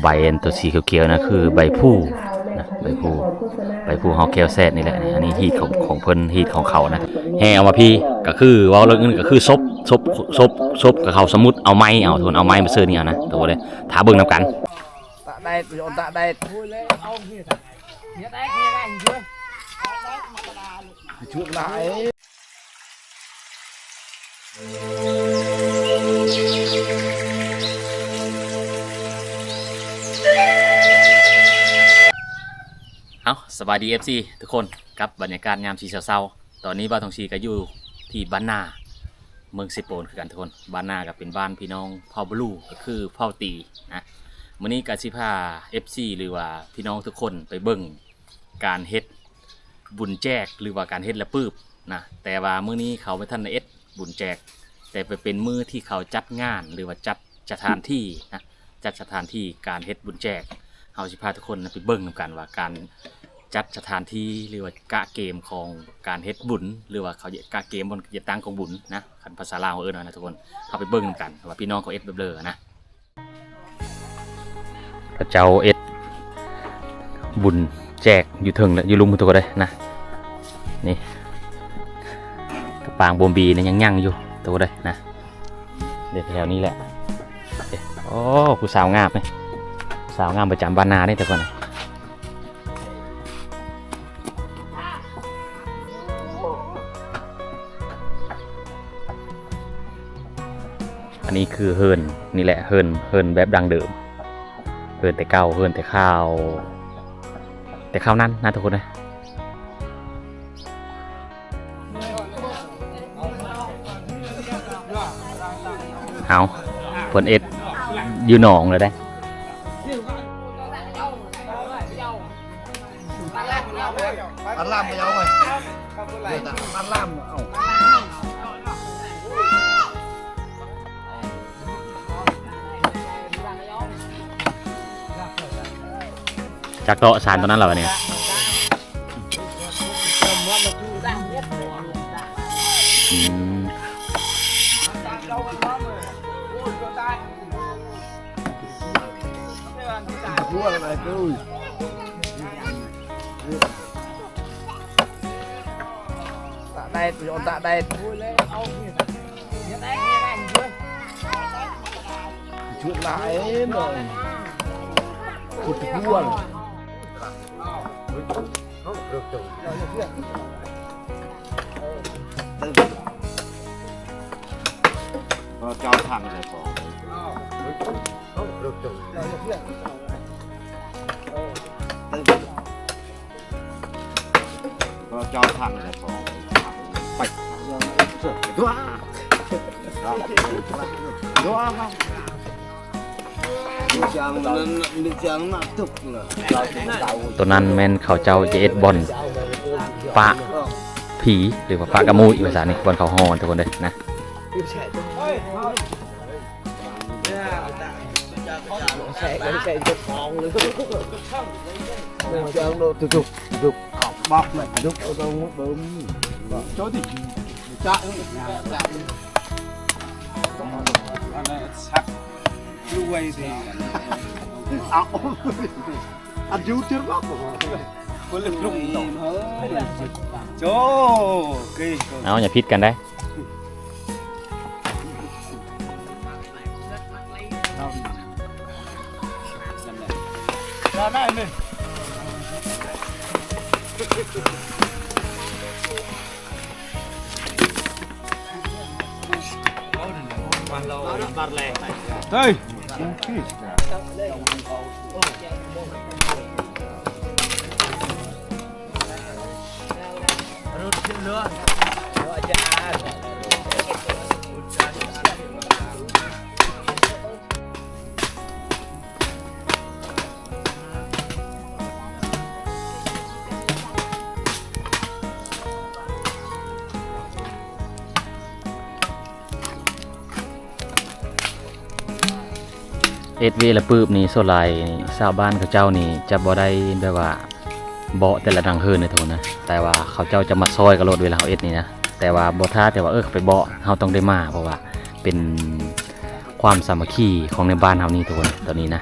ໃບອັນຕົວສີຂຽວໆນະ ຄືໃບພູນະ ໃບພູ ໃບພູເຮົາແຄວແຊດນີ້ແຫຼະ. ອັນນີ້ຮີດຂອງ ຂອງເພິ່ນ ຮີດຂອງເຂົານະ ແຫ່ເອົາມາພີ້ ກໍຄືເວົ້າເລື່ອງອື່ນກໍຄືສົບ ສົບ ສົບ ສົບກໍເຂົາສະໝຸດ ເອົາໄມ້ເອົາ ທຸກຄົນ ເອົາໄມ້ມາເຊີນີ້ເອົານະ ທຸກຄົນເດີ ຖ້າເບິ່ງນຳກັນ. ຕາກແດດ ໄປຢອນຕາກແດດ ຊຸກຫຼາຍ. ເອົາ ສະບາຍດີ ເອັຟຊີ ທຸກຄົນ ກັບບັນຍາກາດຍາມເຊົ້າໆ. ຕອນນີ້ບ່າວທອງຊີກໍຢູ່ທີ່ບ້ານນາ ເມືອງເຊໂປນຄືກັນທຸກຄົນ. ບ້ານນາກໍເປັນບ້ານພີ່ນ້ອງເຜົ່າບລູ ກໍຄືເຜົ່າຕີນະ. ມື້ນີ້ກໍຊິພາ ເອັຟຊີ ຫຼືວ່າພີ່ນ້ອງທຸກຄົນໄປເບິ່ງການເຮັດບຸນແຈກ ຫຼືວ່າການເຮັດລະປຶບນະ. ແຕ່ວ່າມື້ນີ້ເຂົາບໍ່ທັນໄດ້ເຮັດບຸນແຈກ ແຕ່ໄປເປັນມື້ທີ່ເຂົາຈັດງານ ຫຼືວ່າຈັດສະຖານທີ່ນະ ຈັດສະຖານທີ່ການເຮັດບຸນແຈກ. ເຮົາຊິພາທຸກຄົນໄປເບິ່ງນຳກັນວ່າການຈັດສະຖານທີ່ ຫຼືວ່າກະເກມຂອງການເຮັດບຸນ ຫຼືວ່າເຂົາຈະກະເກມບ່ອນຈັດຕັ້ງກອງບຸນນະ ຄັນພາສາລາວເຮົາເອີ້ນນະທຸກຄົນ. ເຮົາໄປເບິ່ງນຳກັນວ່າພີ່ນ້ອງເຂົາເຮັດແບບເລີນະ. ເຂົາເຈົ້າເຮັດບຸນແຈກຢູ່ເທິງ ຢູ່ລຸ່ມພຸ້ນທຸກຄົນເດີນະ. ນີ້ ກະປາງບົມບີນີ້ຍັງຍັງຢູ່ທຸກຄົນເດີນະ. ເດ້ ແຖວນີ້ແຫຼະ. ເດ້ ໂອ້ ຜູ້ສາວງາມນີ້ ຜູ້ສາວງາມປະຈຳບ້ານນາເດ້ທຸກຄົນ. ອັນນີ້ຄືເຮືອນ ນີ້ແຫຼະ ເຮືອນ ເຮືອນແບບດັ້ງເດີມ ເຮືອນແຕ່ເກົ່າ ເຮືອນແຕ່ຄາວ ແຕ່ຄາວນັ້ນນະທຸກຄົນເອີຍ. ເອົາ ເພິ່ນເຮັດຢູ່ໜອງແລ້ວເດ້. ປານລາມບໍ່ເອົາໄປ ເດີຕາປານລາມເອົາ. ຈັກເຕາະສານຕົວນັ້ນລະບາດນີ້. ອືມ ຕາກແດດ ໄປຢອນຕາກແດດ ຊຸກຫຼາຍເນາະ ຂຸດຫົວ. ເຈົ້າທາງໃສ່ຂອງ ເຈົ້າທາງໃສ່ຂອງ ໄປ ດ້ວ ດ້ວ. ຕົວນັ້ນແມ່ນເຂົາເຈົ້າຈະເຮັດບ່ອນປະຜີ ຫຼືວ່າປະກະມຸ້ຍວ່າຊັ້ນນີ້ ບ່ອນເຂົາຫໍ່ທຸກຄົນເດີນະ. ເອົາ ຢ່າຜິດກັນໄດ໋. ເຮີ້ຍ. ເຮັດວຽກລະປຶບນີ້ ສ່ວນຫຼາຍຊາວບ້ານເຂົາເຈົ້ານີ້ຈະບໍ່ໄດ້ແບບວ່າເບາະແຕ່ລະຫຼັງເຮືອນເດ້ທຸກຄົນນະ, ແຕ່ວ່າເຂົາເຈົ້າຈະມາຊ່ອຍກັນໂລດເວລາເຮົາເຮັດນີ້ນະ. ແຕ່ວ່າບໍ່ຖ້າແຕ່ວ່າ ເອີ ເຂົາໄປເບາະ ເຮົາຕ້ອງໄດ້ມາ ເພາະວ່າເປັນຄວາມສາມັກຄີຂອງໃນບ້ານເຮົານີ້ທຸກຄົນ ຕອນນີ້ນະ.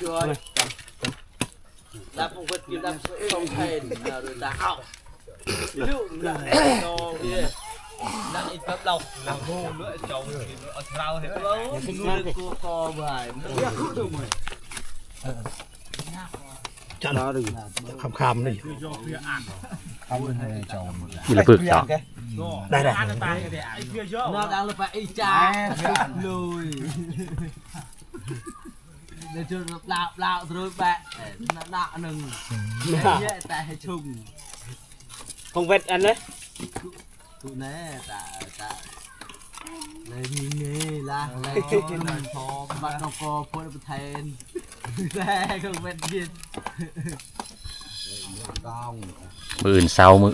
ជួយដាក់មកវត្តគេដាក់សុំខែណាឬដាក់អោ លក់ដាក់តវាដាក់អីប្រាប់ឡោះឡោះហូលក់ចោលអត់ស្រាវហេតុលូកគួរកបាយ ចាំ ខំៗ នេះ វាល្ពឹកចោល ដែរៗ មកដល់លុយចាលុយ ដែលជួយប្លាវប្លាវត្រូវបែកដាក់នឹងតែឲ្យឈុំផងវេតអានណាទូណែតាតាណៃមីងេឡាណៃឈុំណៃឈុំបាត់កកពុទ្ធប្រធានតែផងវេតទៀត ມື້ອື່ນເຊົ້າ ມື້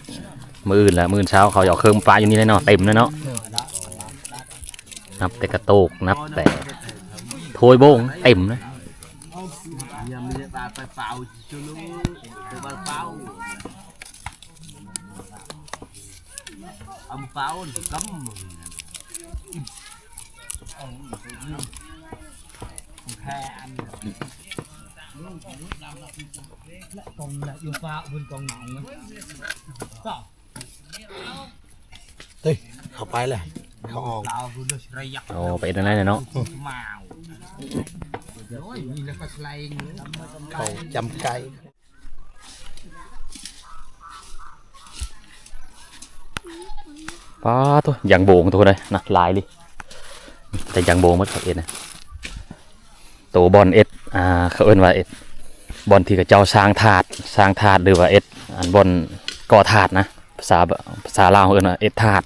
ມື້ອື່ນລະ ມື້ອື່ນເຊົ້າ ເຂົາເອົາເຄື່ອງປະຢູ່ນີ້ແຫຼະເນາະ ເຕັມແລ້ວເນາະ ນັບແຕ່ກະໂຕກ ນັບແຕ່ຖ້ວຍໂບງ ເຕັມນະ ຍາມນີ້ປາໄປເປົ່າຈຸລູໄປເປົ່າ ອຳເປົ່າກຳ ແຄ່ອັນ ກອງລະຢູ່ຟ້າເພິ່ນກອງ ເອີຍ ເຂົ້າໄປແລ້ວ ເຂົ້າອອກ ອໍ ໄປເຮັດອັນນັ້ນແຫຼະເນາະ ໂອ້ຍ ມີແລ້ວກໍສະໄລ ເຂົ້າຈຳໄກ່ ປາໂທ້ ຢາງໂບງໂທ້ເດ້ນະ ຫຼາຍລີ ແຕ່ຢາງໂບງໝົດເຂົາເຮັດນະ ໂຕບ່ອນເຮັດ ອ່າ ເຂົາເອີ້ນວ່າເຮັດ ບ່ອນທີ່ເຂົາເຈົ້າສ້າງທາດ ສ້າງທາດ ຫຼືວ່າເຮັດ ອັນ ບ່ອນກໍ່ທາດນະ ພາສາ ພາສາລາວເຮົາເອີ້ນວ່າເຮັດທາດ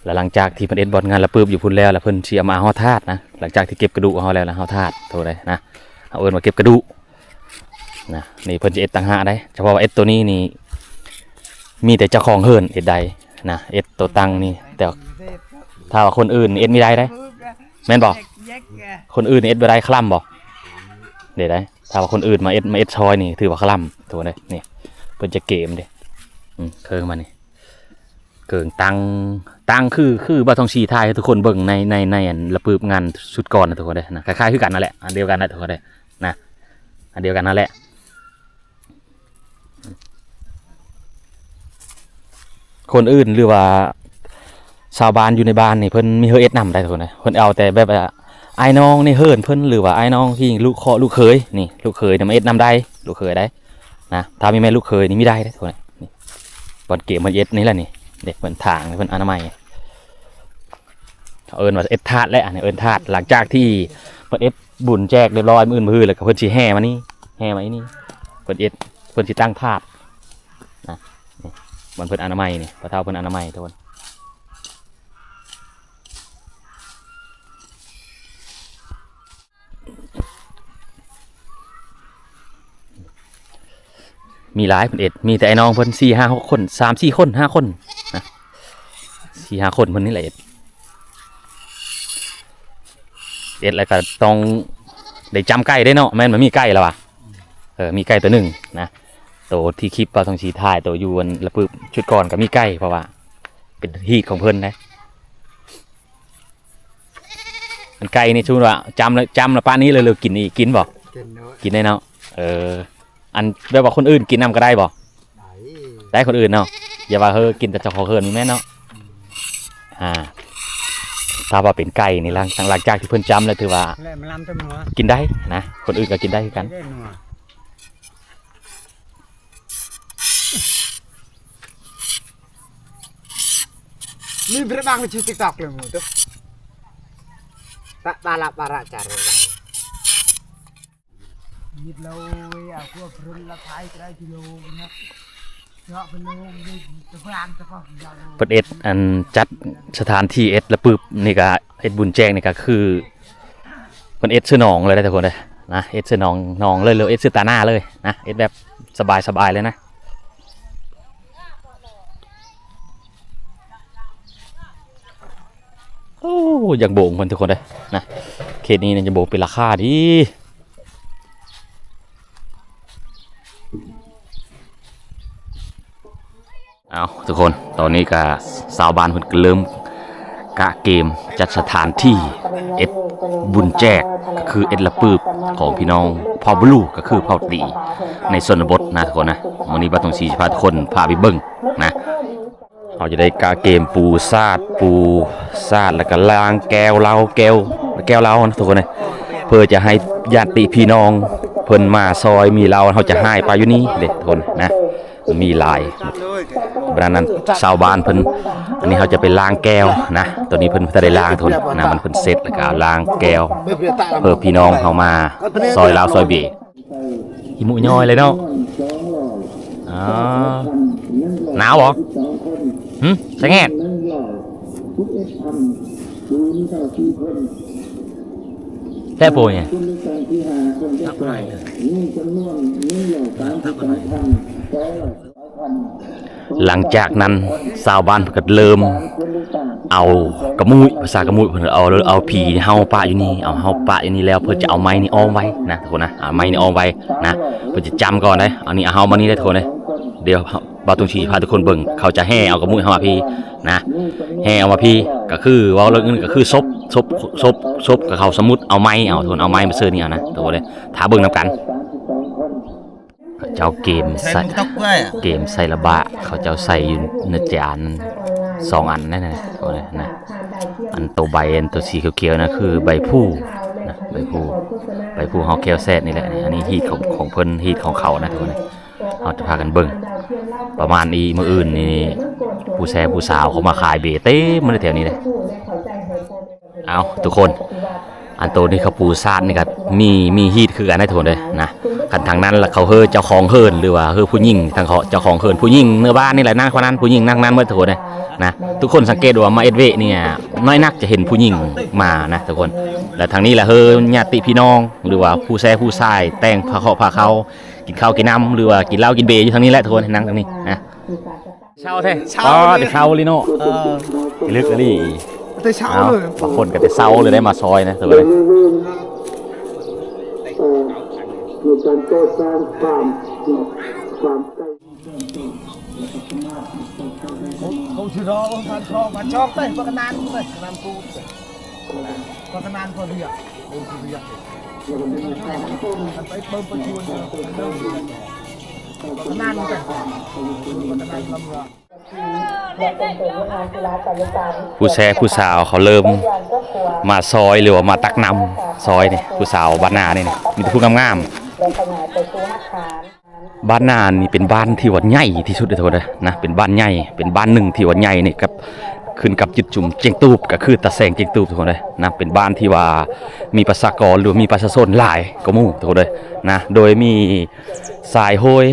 ແລ້ວຫຼັງຈາກທີ່ເພິ່ນເຮັດບ່ອນງານລະປຶບຢູ່ພຸ້ນແລ້ວ ແລ້ວເພິ່ນຊິເອົາມາເອົາທາດນະ ຫຼັງຈາກທີ່ເກັບກະດູກເຮົາແລ້ວ ແລ້ວເຮົາທາດໂທ້ເດ້ນະ ເຮົາເອີ້ນວ່າເກັບກະດູກ ນະ ນີ້ເພິ່ນຈະເຮັດຕ່າງຫາກໄດ໋ ສະເພາະວ່າເຮັດໂຕນີ້ນີ້ ມີແຕ່ເຈົ້າຂອງເຮືອນເຮັດໄດ້ນະ ເຮັດໂຕຕັ້ງນີ້ ແຕ່ຖ້າວ່າຄົນອື່ນເຮັດບໍ່ໄດ້ເດ້ ແມ່ນບໍ່? ຄົນອື່ນເຮັດບໍ່ໄດ້ ຄະລຳບໍ່? ເດ້ໄດ໋ ຖ້າວ່າຄົນອື່ນມາເຮັດ ມາເຮັດຊ່ອຍນີ້ ຖືວ່າຄະລຳ ໂຕເດ້ ນີ້ ເພິ່ນຈະເກມເດ້ ອືມ ເຄີງມານີ້ ເກີງຕັ້ງ ຕັ້ງຄື ຄືບ່າວທອງສີຖ່າຍໃຫ້ທຸກຄົນເບິ່ງໃນ ໃນ ໃນອັນລະປຶບງານຊຸດກ່ອນນະທຸກຄົນເດ້ນະ ຄ້າຍໆຄືກັນນັ້ນແຫຼະ ອັນດຽວກັນນະທຸກຄົນເດ້ນະ ອັນດຽວກັນນັ້ນແຫຼະ ຄົນອື່ນ ຫຼືວ່າຊາວບ້ານຢູ່ໃນບ້ານນີ້ເພິ່ນມີເຮັດນຳໄດ້ທຸກຄົນເດ້ ເພິ່ນເອົາແຕ່ແບບວ່າອ້າຍນ້ອງໃນເຮືອນເພິ່ນ ຫຼືວ່າອ້າຍນ້ອງທີ່ລູກເຄາະລູກເຂີຍນີ້ ລູກເຂີຍນຳມາເຮັດນຳໄດ້ ລູກເຂີຍໄດ້ນະ ຖ້າມີແມ່ລູກເຂີຍນີ້ມີໄດ້ເດ້ທຸກຄົນເດ້ ນີ້ ບ່ອນເກມເພິ່ນເຮັດນີ້ແຫຼະນີ້ ເດ້ ເພິ່ນຖາງ ເພິ່ນອະນາໄມ ເຂົາເອີ້ນວ່າເຮັດທາດແຫຼະ ອັນນີ້ເອີ້ນທາດ. ຫຼັງຈາກທີ່ເພິ່ນເຮັດບຸນແຈກຮຽບຮ້ອຍ ມື້ອື່ນມື້ຮືແລ້ວກໍເພິ່ນຊິແຫ່ມານີ້ ແຫ່ມາອີ່ນີ້ ເພິ່ນເຮັດ ເພິ່ນຊິຕັ້ງທາດນະ. ນີ້ບ່ອນເພິ່ນອະນາໄມນີ້ ພໍ່ເຖົ້າເພິ່ນອະນາໄມທຸກຄົນ. ມີຫຼາຍເພິ່ນເຮັດ ມີແຕ່ໄອ້ນ້ອງເພິ່ນສີ່ຫ້າຫົກຄົນ ສາມສີ່ຄົນຫ້າຄົນນະ ສີ່ຫ້າຄົນເພິ່ນນີ້ແຫຼະເຮັດ ເຮັດແລ້ວກໍຕ້ອງໄດ້ຈຳໄກ່ເດ້ເນາະ ແມ່ນມັນມີໄກ່ແລ້ວຫວາ ເອີ ມີໄກ່ໂຕໜຶ່ງນະ ໂຕທີ່ຄລິບບ່າວທອງສີຖ່າຍ ໂຕຢູ່ອັນລະປຶບຊຸດກ່ອນກໍມີໄກ່ ເພາະວ່າເປັນຮີດຂອງເພິ່ນເດ້. ອັນໄກ່ນີ້ສົມມຸດວ່າຈຳແລ້ວ ຈຳແລ້ວປານນີ້ເລີຍ ເລີຍກິນອີກ ກິນບໍ່? ກິນໂລດ ກິນໄດ້ເນາະ. ເອີ ອັນແບບວ່າຄົນອື່ນກິນນຳກໍໄດ້ບໍ່? ໄດ້ ໄດ້ຄົນອື່ນເນາະ ຢ່າວ່າເຮີກິນແຕ່ເຈົ້າຂອງເຮືອນ ບໍ່ແມ່ນເນາະ. ອືມ ອ່າ ຖ້າວ່າເປັນໄກ່ນີ້ ຫຼັງ ຫຼັງຈາກທີ່ເພິ່ນຈຳແລ້ວ ຖືວ່າ ແລະມັນລຳຈຳຫົວ ກິນໄດ້ນະ ຄົນອື່ນກໍກິນໄດ້ຄືກັນ ໄດ້ຫົວ. ມີເບຣບາງໃນຊື່ຕິກຕັອກເລີຍໝູ່ໂຕ ຕະບາລະບາລະຈາເຣບາງ ມິດເລີຍ ເອົາຄົວເພິ່ນລະຂາຍໄກກິໂລນະ ເຈາະເພິ່ນໂລງ ຕະບາງຕະກອກ ເພິ່ນເຮັດອັນຈັດສະຖານທີ່ ເຮັດລະປຶບນີ້ກະ ເຮັດບຸນແຈກນີ້ກະຄື ເພິ່ນເຮັດເຊິ່ງໜອງເລີຍເດ້ທຸກຄົນເດ້ນະ ເຮັດເຊິ່ງໜອງ ໜອງເລີຍ ເຮັດເຊິ່ງຕາໜ້າເລີຍນະ ເຮັດແບບສະບາຍໆເລີຍນະ. ໂອ້ ຢາກໂບງເພິ່ນທຸກຄົນເດ້ນະ ເຂດນີ້ນີ້ຢາກໂບງເປັນລາຄາດີ. ເອົາ ທຸກຄົນ ຕອນນີ້ກະຊາວບ້ານເພິ່ນກະເລີ່ມກະກຽມຈັດສະຖານທີ່ເຮັດບຸນແຈກ ກະຄືເຮັດລະປຶບຂອງພີ່ນ້ອງເຜົ່າບລູ ກະຄືເຜົ່າຕີໃນຊົນນະບົດນະທຸກຄົນນະ. ມື້ນີ້ບ່າວທອງສີຊິພາທຸກຄົນພາໄປເບິ່ງນະ ເຮົາຈະໄດ້ກະກຽມປູສາດ ປູສາດ ແລ້ວກະລ້າງແກ້ວເຫຼົ້າ ແກ້ວ ແກ້ວເຫຼົ້ານະທຸກຄົນເອີຍ ເພື່ອຈະໃຫ້ຍາດຕິພີ່ນ້ອງເພິ່ນມາຊອຍ ມີເຫຼົ້າ ເຮົາຈະຫາຍປາຢູ່ນີ້ເດ້ທຸກຄົນນະ. ມີຫຼາຍ ບັດນັ້ນຊາວບ້ານເພິ່ນ ອັນນີ້ເຮົາຈະໄປລ້າງແກ້ວນະ ຕອນນີ້ເພິ່ນບໍ່ທັນໄດ້ລ້າງທຸກຄົນນະ ມັນເພິ່ນເຊັດ ແລ້ວກະລ້າງແກ້ວ ເພື່ອພີ່ນ້ອງເຮົາມາຊອຍລາວຊອຍເບ. ຂີ້ໝູ້ຍ້ອຍເລີຍເນາະ. ອໍ ໜາວບໍ່? ຫຶ? ສະແງດ ແທ້ໂພຍ. ຫຼັງຈາກນັ້ນຊາວບ້ານເພິ່ນກໍເລີ່ມເອົາກະມຸ້ຍ ພາສາກະມຸ້ຍເພິ່ນເອົາ ເອົາຜີເຮົາປະຢູ່ນີ້ ເອົາເຮົາປະຢູ່ນີ້ແລ້ວ ເພິ່ນຈະເອົາໄມ້ນີ້ອ້ອມໄວ້ນະທຸກຄົນນະ ເອົາໄມ້ນີ້ອ້ອມໄວ້ນະ ເພິ່ນຈະຈຳກ່ອນເດ້. ອັນນີ້ເອົາເຮົາມານີ້ເດ້ທຸກຄົນເດ້ ດຽວບ່າວທອງສີພາທຸກຄົນເບິ່ງ ເຂົາຈະແຫ່ເອົາກະມຸ້ຍເຮົາມາພີ້ນະ ແຫ່ເອົາມາພີ້ ກະຄືເວົ້າເລື່ອງອື່ນກະຄືສົບ ສົບ ສົບ ສົບກະເຂົາສະໝຸດເອົາໄມ້ເອົາທຸກຄົນ ເອົາໄມ້ມາເຊີນນີ້ເອົານະທຸກຄົນເດ້ ຖ້າເບິ່ງນຳກັນ. ເຂົາເຈົ້າກຽມໃສ່ ກຽມໃສ່ລະບາ ເຂົາເຈົ້າໃສ່ຢູ່ໃນຈານສອງອັນນັ້ນນະ ນະ ອັນໂຕໃບ ອັນໂຕສີຂຽວໆນະ ຄືໃບພູນະ ໃບພູ ໃບພູເຮົາແຄວແຊດນີ້ແຫຼະ. ອັນນີ້ຮີດຂອງ ຂອງເພິ່ນ ຮີດຂອງເຂົານະທຸກຄົນ ເຮົາຈະພາກັນເບິ່ງ ປະມານອີກມື້ອື່ນນີ້ ຜູ້ແຊຜູ້ສາວເຂົາມາຂາຍເບເຕັມໝົດແຖວນີ້ເດ້. ເອົາທຸກຄົນ ອັນໂຕນີ້ເຂົາປູສາດນີ້ກະມີ ມີຮີດຄືກັນໃຫ້ທຸກຄົນເດີນະ. ຄັນທາງນັ້ນລະເຂົາເຮີເຈົ້າຂອງເຮືອນ ຫຼືວ່າເຮີຜູ້ຍິງ ທາງເຂົາເຈົ້າຂອງເຮືອນ ຜູ້ຍິງເໜືອບ້ານນີ້ແຫຼະນະ ຄົນນັ້ນ ຜູ້ຍິງນະ ນັ້ນໝົດທຸກຄົນເດີນະ. ທຸກຄົນສັງເກດວ່າມາເຮັດວຽກນີ້ ນ້ອຍນັກຈະເຫັນຜູ້ຍິງມານະທຸກຄົນ. ລະທາງນີ້ລະເຮີຍາດຕິພີ່ນ້ອງ ຫຼືວ່າຜູ້ແຊຜູ້ຊາຍ ແຕ່ງພາເຄາະພາເຄົາ ກິນເຂົ້າກິນນ້ຳ ຫຼືວ່າກິນເຫຼົ້າກິນເບຢູ່ທາງນີ້ແຫຼະທຸກຄົນ ນັ່ງທາງນີ້ນະ. ເຊົາແທ້ ເຊົາ ອໍ ແຕ່ເຊົ້າອີ່ຫຼີເນາະ. ເອີ ລຶກອີ່ຫຼີ ແຕ່ເຊົ້າເລີຍ. ບາງຄົນກໍແຕ່ເຊົ້າເລີຍໄດ້ມາຊອຍນະ ເອີ ມີການກໍ່ສ້າງຄວາມ ຄວາມໃກ້ ເຂົາຊິລໍ ພັນຊອງ ພັນຊອງໄປ ປະກະນານໄປ ກະນານປູ ປະກະນານພໍເວຍ ໂອ ພໍເວຍ ໄປເບິ່ງປະຊວນ ປະກະນານໄປ ປະກະນານລຳເຮືອ. ຜູ້ແຊຜູ້ສາວເຂົາເລີ່ມມາຊອຍ ຫຼືວ່າມາຕັກນ້ຳຊອຍນີ້ ຜູ້ສາວບ້ານນານີ້ ມີແຕ່ຜູ້ງາມໆ. ບ້ານນານີ້ເປັນບ້ານທີ່ວ່າໃຫຍ່ທີ່ສຸດເດ້ທຸກຄົນເດີນະ ເປັນບ້ານໃຫຍ່ ເປັນບ້ານໜຶ່ງທີ່ວ່າໃຫຍ່ນີ້ກັບ ຂຶ້ນກັບຈຸດຊຸມຈຽງຕູບ ກໍຄືຕາແສງຈຽງຕູບທຸກຄົນເດີນະ ເປັນບ້ານທີ່ວ່າມີປະຊາກອນ ຫຼືວ່າມີປະຊາຊົນຫຼາຍກວ່າໝູ່ທຸກຄົນເດີນະ ໂດຍມີສາຍໂຮຍ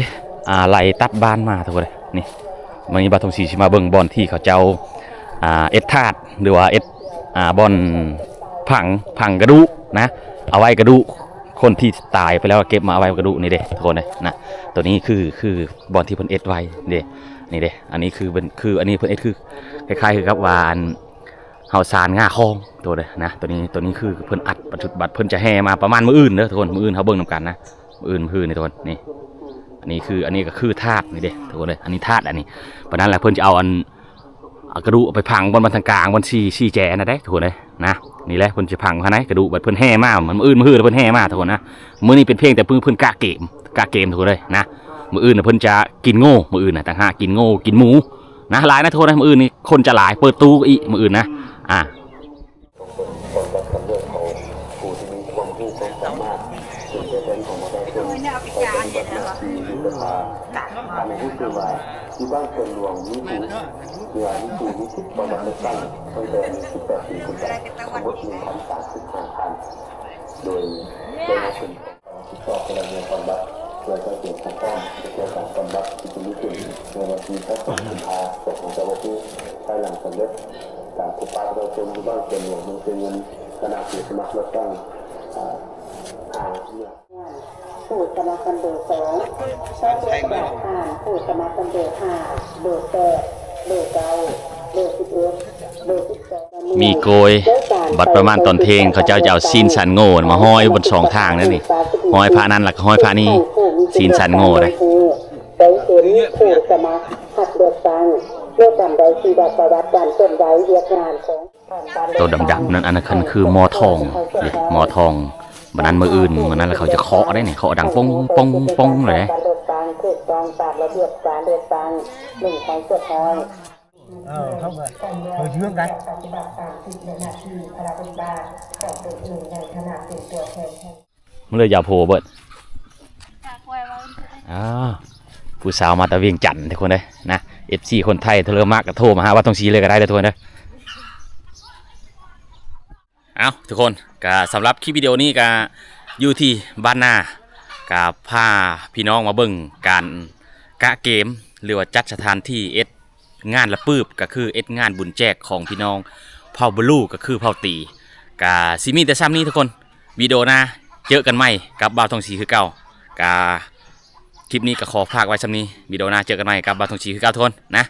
ອ່າ ໄຫຼຕັດບ້ານມາທຸກຄົນເດີ ນີ້ ມື້ນີ້ບ່າວທອງສີຊິມາເບິ່ງບ່ອນທີ່ເຂົາເຈົ້າ ອ່າ ເຮັດທາດ ຫຼືວ່າເຮັດ ອ່າ ບ່ອນຝັງ ຝັງກະດູກນະ ເອົາໄວ້ກະດູກ ຄົນທີ່ຕາຍໄປແລ້ວເກັບມາເອົາໄວ້ກະດູກນີ້ເດ້ທຸກຄົນເດ້ນະ ໂຕນີ້ຄື ຄືບ່ອນທີ່ເພິ່ນເຮັດໄວ້ເດ້ ນີ້ເດ້ ອັນນີ້ຄືເພິ່ນ ຄື ອັນນີ້ເພິ່ນເຮັດຄື ຄ້າຍໆຄືກັບວ່າ ອັນ ເຮົາສານງ່າຄອງໂຕເດ້ນະ ໂຕນີ້ ໂຕນີ້ຄືເພິ່ນອັດ ບັດ ບັດເພິ່ນຈະແຫ່ມາປະມານມື້ອື່ນເດີທຸກຄົນ ມື້ອື່ນເຮົາເບິ່ງນຳກັນນະ ມື້ອື່ນ ມື້ອື່ນນີ້ທຸກຄົນ ນີ້ ອັນນີ້ຄື ອັນນີ້ກໍຄືທາດນີ້ເດ້ທຸກຄົນເດ້ ອັນນີ້ທາດ ອັນນີ້ ປານນັ້ນແຫຼະ ເພິ່ນຈະເອົາ ອັນ ເອົາກະດູກໄປຝັງບ່ອນບັນທັງກາງ ບ່ອນສີ່ ສີ່ແຈນະເດ້ທຸກຄົນເດ້ນະ ນີ້ແຫຼະ ເພິ່ນຈະຝັງຂ້າງໃນກະດູກ ບັດເພິ່ນແຫ່ມາ ມື້ອື່ນ ມື້ອື່ນເພິ່ນແຫ່ມາທຸກຄົນນະ ມື້ນີ້ເປັນພຽງແຕ່ເພິ່ນ ເພິ່ນກະເກມ ກະເກມທຸກຄົນເດ້ນະ ມື້ອື່ນນະເພິ່ນຈະກິນໂງ່ ມື້ອື່ນນະ ຕ່າງຫາກກິນໂງ່ ກິນໝູນະ ຫຼາຍນະທຸກຄົນນະ ມື້ອື່ນນີ້ຄົນຈະຫຼາຍ ເປີດຕູ້ອີກມື້ອື່ນນະ ອ່າ ຜູ້ທີ່ມີຄວາມຮູ້ຄວາມສາມາດ ເປັນຕົວແທນຂອງປະຊາຊົນ ໄປປະຕິບັດໜ້າທີ່ຢູ່ສະພາ. ທ່ານຮູ້ຊື່ວ່າ ຢູ່ບ້ານສວນຫຼວງມີຜູ້ ເມື່ອມີຜູ້ມີສິດຕໍ່ບັດເລືອກຕັ້ງ ຕັ້ງແຕ່ອາຍຸສິບແປດປີຂຶ້ນໄປ ທັງໝົດໜຶ່ງພັນສາມສິບຫ້າທ່ານ ໂດຍໄດ້ມາເປັນ ຮັບຜິດຊອບພະນັກງານຕ້ອນຮັບ ເພື່ອສັງເກດຄວາມພ້ອມກ່ຽວກັບການຕ້ອນຮັບທີ່ຈະມີຂຶ້ນໃນວັນທີຫົກ ກຸມພາ ສອງພັນຊາວຫົກນີ້ ພາຍຫຼັງສຳເລັດການພົບປະປະຊາຊົນຢູ່ບ້ານສວນຫຼວງ ເມືອງໄຊເງິນ ຄະນະຜູ້ສະໝັກເລືອກຕັ້ງ ອ່າ ຫ້າ ຜູ້ສະໝັກບັນເບີສອງ ສອງເດືອນຈາກທ່ານ ຜູ້ສະໝັກບັນເບີຫ້າ ເບີແປດ ເບີເກົ້າ ເບີສິບເອັດ ເບີສິບສອງ ມີໂກຍ ບັດປະມານຕອນເພງ ເຂົາເຈົ້າຈະເອົາຊີ້ນສັນໂງ່ມາຫ້ອຍຢູ່ບົນສອງທາງນັ້ນນີ້ ຫ້ອຍພະນັ້ນ ແລ້ວກໍຫ້ອຍພະນີ້ ຊີ້ນສັນໂງ່ເດ້ ໄດ້ເຫັນຜູ້ສະໝັກຮັບເລືອກຕັ້ງ ເມື່ອທ່ານໃດທີ່ໄດ້ປະຫວັດການເຄື່ອນໄຫວວຽກງານຂອງ ໂຕດຳໆນັ້ນ ອັນນັ້ນຄືໝໍທອງເດ້ ໝໍທອງ ບັດນັ້ນມື້ອື່ນ ມື້ນັ້ນແລ້ວເຂົາຈະເຄາະເດ້ນີ້ ເຄາະດັງປົງ ປົງ ປົງເລີຍເດ້ ການເລືອກຕັ້ງຖືກຕ້ອງຕາມລະບຽບການເລືອກຕັ້ງ ໜຶ່ງພັນເຈັດຮ້ອຍ ເອີ ເຮົາກໍເຮົາເຍືອງໄດ້ ປະຕິບັດຕາມສິດ ແລະ ໜ້າທີ່ພະລາເປັນບ້ານຂອງຕົນເອງໃນຖານະເປັນຕົວແທນແຫ່ງ ມັນເລີຍຢາວໂພເບີດ ອ້າວ ຜູ້ສາວມາແຕ່ວຽງຈັນທຸກຄົນເດີນະ ເອັຟຊີ ຄົນໄທ ເທາເລີມາກະໂທມາຫາບ່າວທອງສີເລີຍກໍໄດ້ເດີທຸກຄົນເດີ. ເອົ້າ ທຸກຄົນ ກະສຳລັບຄລິບວິດີໂອນີ້ກະຢູ່ທີ່ບ້ານນາ ກະພາພີ່ນ້ອງມາເບິ່ງການກະເກມ ຫຼືວ່າຈັດສະຖານທີ່ເຮັດງານລະປຶບ ກະຄືເຮັດງານບຸນແຈກຂອງພີ່ນ້ອງເຜົ່າບລູ ກະຄືເຜົ່າຕີ ກະຊິມີແຕ່ຊ່ຳນີ້ທຸກຄົນ ວິດີໂອໜ້າເຈີກັນໃໝ່ກັບບ່າວທອງສີຄືເກົ່າ ກະຄລິບນີ້ກະຂໍຝາກໄວ້ຊ່ຳນີ້ ວິດີໂອໜ້າເຈີກັນໃໝ່ກັບບ່າວທອງສີຄືເກົ່າທຸກຄົນນະ.